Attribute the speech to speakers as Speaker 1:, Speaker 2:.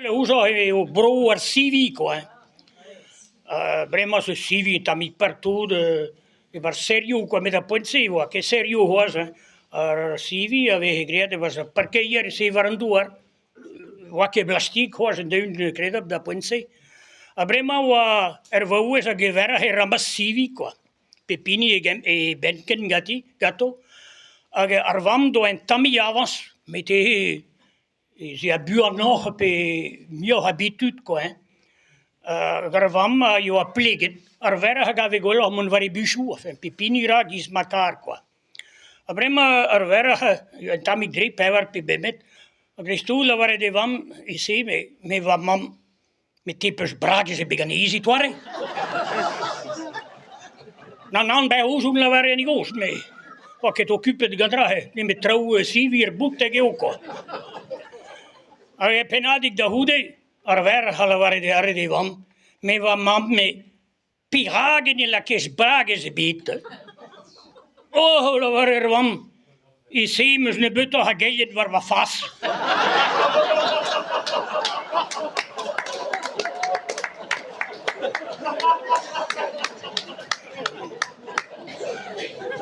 Speaker 1: Ouzhoc'h eo bro ar sivi kwa hein. Bremañ zo sivi un tammig partout e-barzh serrioù kwa met ar poent-se e oa ket serrioù c'hoazh hein. Ar sivi a veze graet e-barzh ar parkeier e-se war an douar. 'Oa ket plastik c'hoazh en-deun kredabl d'ar poent-se. Ha bremañ 'oa ur vaouez hag e verc'h e ramas sivi kwa. Pep hini e benn-ken ganti ganto. Hag ar vamm 'doa un tammig avañs met ez ea buanoc'h pe muioc'h a bitud kwa hein. Hag ar vamm a yoa pleget. Ar verc'h a gave gwelloc'h mont war he buchoù, enfin pep hini 'ra 'giz ma kar kwa. Ha bremañ ar verc'h un tammig dre pevar pe bemp a dreist-holl lavaret d'e vamm e-se me va mamm met te 'peus bragez ebet ganez e-toare? Nann nann ben ouzon lavaret en e gozh met 'oa ket okupet gant dra-se nemet traoù sivir boutek eo kwa. Hag ur pennadig da c'houde ar verc'h a lavare d'e vamm me va mamm me Perak ne lakaez bragez ebet ? Oh, lavare ar vamm, e-se 'm eus nebeutoc'h a geilhed war va fas.